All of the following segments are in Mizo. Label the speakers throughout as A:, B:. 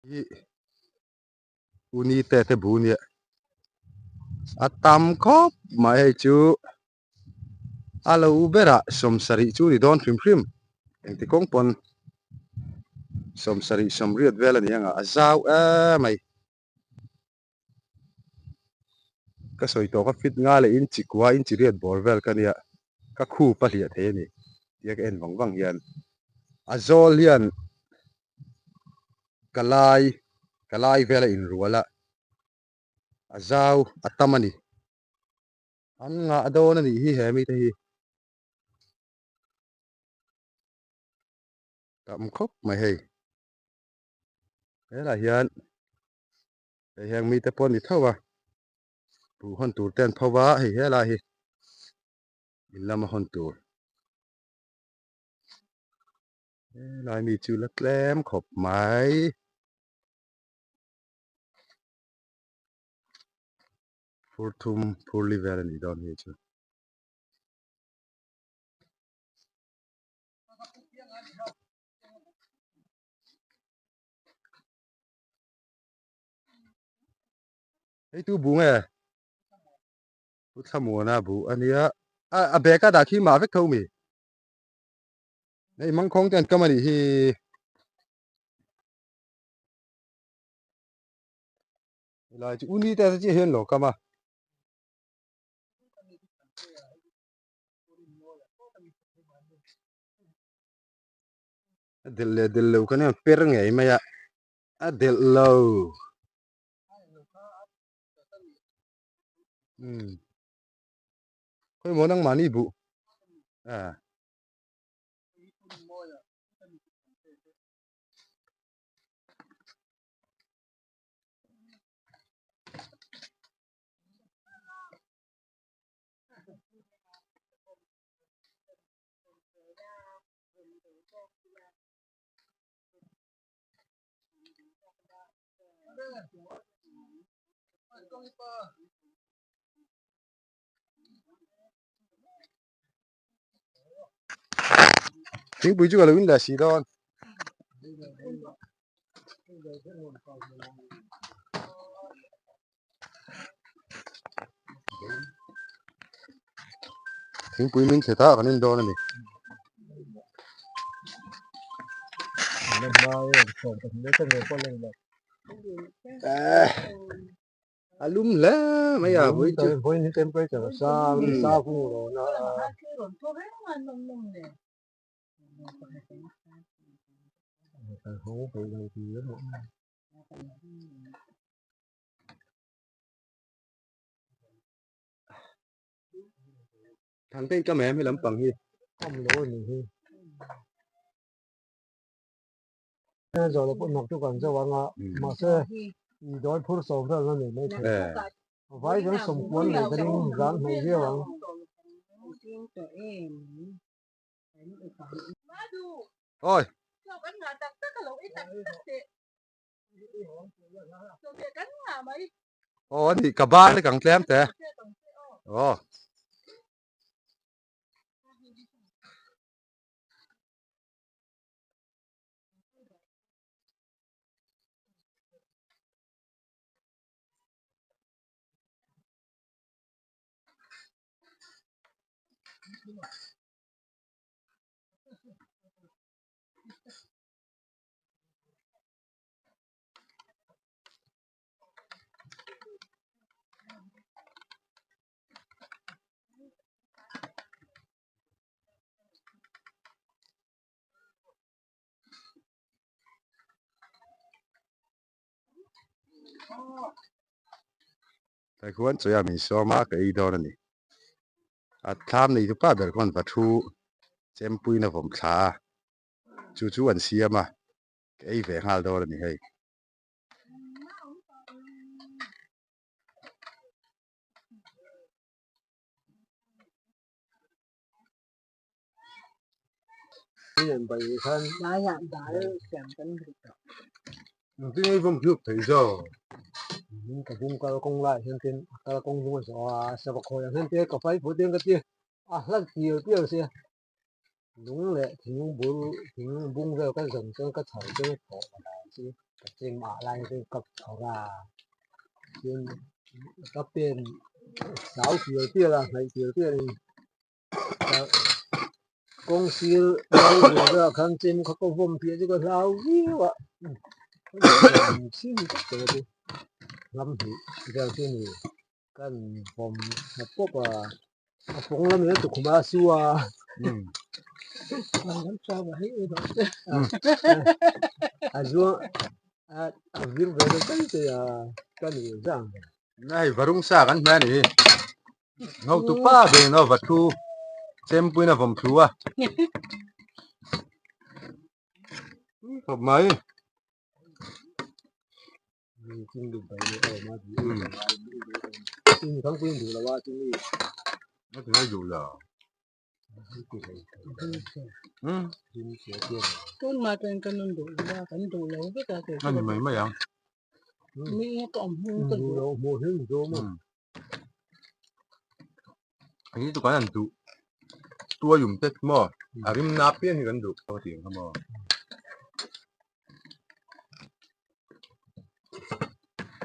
A: Hi unite te bu nia a tam khawp mai hei chu a lo berah sawmsarih chu ni dawn hrim hrim engti kawng pawn sawmsarih sawmriat vel a ni ang a a zau emai. Ka sawi tawh ka fit nga leh in chi kua in chi riat bawr vel ka nia ka khup a hliah thei a ni tia ka en vang vang hian a zawl hian ka lai ka lai vel a inrual a a zau a tam a ni an ngah dawn a nih hi he mite hi tam khawp mai hei helah hian hei heng mite pawh a ni tho a buh hawn tur te an pho va hei helai hi in lama hawn tur helai mi chu la tlem khawp mai. Phur thum phur li vel a nih dawn hi chu. Hei tu bu nge? Pu Thlamuana bu a nia. A a bag a dah khi mah vek tho mi. Hei mangkhawng te an kam a nih hi. Helai chu uni te chiah hian lo kam a. A delh leh delh lo khan hian per ngei mai a a delh lo umm khawi maw nangmahni buh a. Thingpui chu ka lo in leh si dawn. Thingpui min thlet a kan in dawn a ni. A lum hle mai a vawi chu. Thang te in ka mem he lampang hi.
B: Awm lo a ni hi. Zawh loh pawh hnawk chu kan zo ang a, mahse i dawi phur sawm vel na nei mai thei. Vai kan sawmkual nei ka ring zan hnaih viau ang.
A: Awi. Aw ani ka ban te kang tlem te. Aw. Tai khuan chawi a min sawm a ka ei dawn a ni. A thlam nei tu pa ber khawn va thu chempuiin a vawm thla a chu chu an siam a ka ei ve nghal dawn a ni hei. Engtin vawm hluk thei zawk?
B: Ka bung kal kawng lai hian tin a kal kawng dung a zawh a, sava khawi ang hian te ka fai put in ka ti a hlat pial pial sia lung leh thing bul thing bung vel ka zawn chuan ka chho chuan a thawh ka dan. Ka chem ah lai chu ka phawrh a, tin ka pen zau tial tial a, hnaih tial tial in ka kawng sir ro bul velah khan chem kha ka vawm piah chu ka hlau viau a, chhin tak tawh a chu ram hnih vel chu a ni. Kan vawm hna pawp a, a pawng lam in a tukhum a su a. A zuang a vir ve deuh mai mai a, ka ni zang.
A: Hei varung sa kan hmeh a ni hi. Ngautu pa ve in aw va thu chempuiin a vawm thlu a. Khawp mai. Ani mai mai ang. Ani chu kan han duh tuaium te maw a rim na piang hi kan duh ka ti ang kha maw.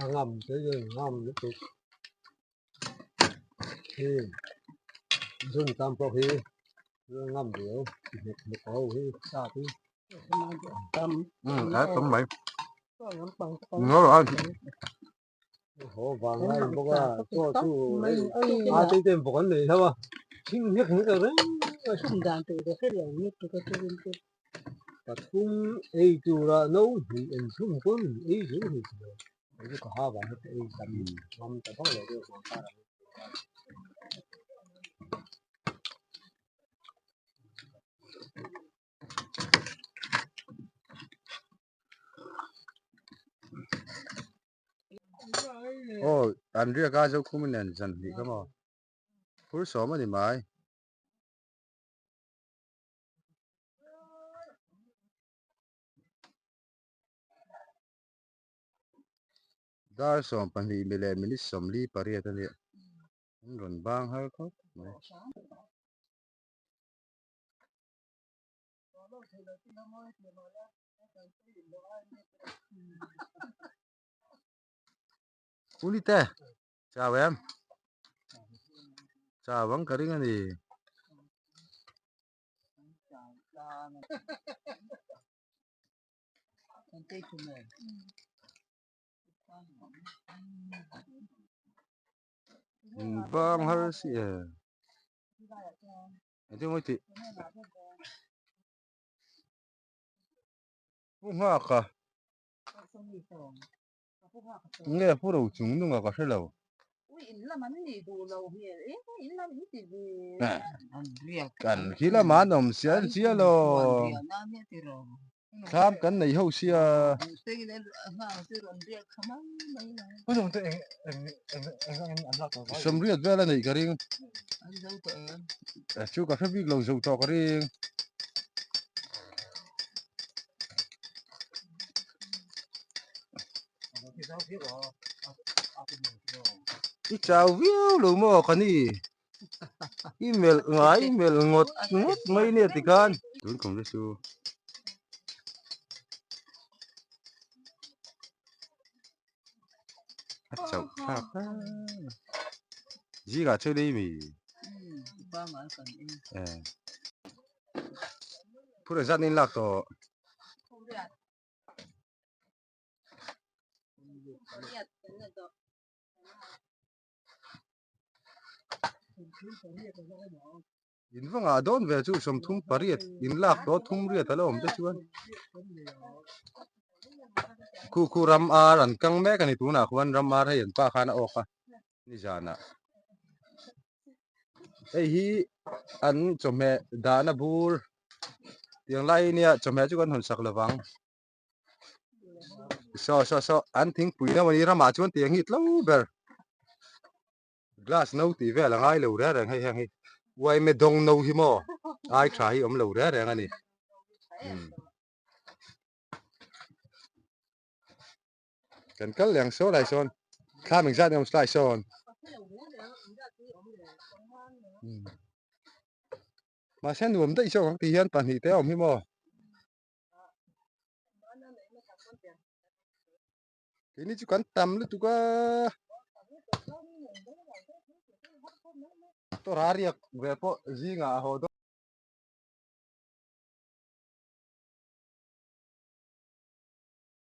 B: A ngam te chu ngam lutuk hi zun tam pawh hi ngam viau hnuk hnuk ho hi sap hi.
A: A tam mai.
B: Haw vang lai in bawk a chaw chu hei a te te bawk an nei hlauh a thing hlek hlek a reng a pathum ei tura no hnih en thum pawn ei zel thei si lo kei chu ka ha vang hi ka ei tam ngam ta vak lo deuh vang kar ang.
A: Aw an riak a Zokhum in an zan hnih kha maw phur sawm a ni mai. Dar 12 mi leh minute 48 a nia an rawn bang har khawp mai. Uni te chau em chau ang ka ring a ni. Bang har si e. Engtin mawi tih Pu nghak a nge pu ro chung nung a ka hre lo. Kan khi lamah an awm sial chial aw. Thlam kan nei ho sia. Sawmriat vel a neih ka ring. Chu ka hre bik lo zo tawh ka ring. I chau viau lo maw ka ni. I melh ngai i melh ngawt ngawt mai nia tikhan. Tun kum te chu. A chauh thlak a. Zingah chu nei mi. Phur zat nin lak tawh. In va ngah dawn ve chu 38 in lak tawh thum riat a la awm te chuan khu khu ram ar an kang mek a ni tunah khuan ram ar hei an pa khan a awk a nizanah hei hi an chawhmeh dahna bur tiang lai nia chawhmeh chu kan hawn sak lovang. Saw saw saw an thingpui na mawni ramah chuan tiang hi tlo ber glass no tih vel a ngai lo reng reng hei heng hi uaime dawng no hi maw ai tha hi awm lo reng reng a ni kan kal leh ang saw lai sawn thlam engzat nge awm slai sawn mahse nuam daih zawk ang tih hian pahnih te a awm hi maw. Keini chu kan tam lutuk a. Tawrha riak ve pawh zingah a haw dawn.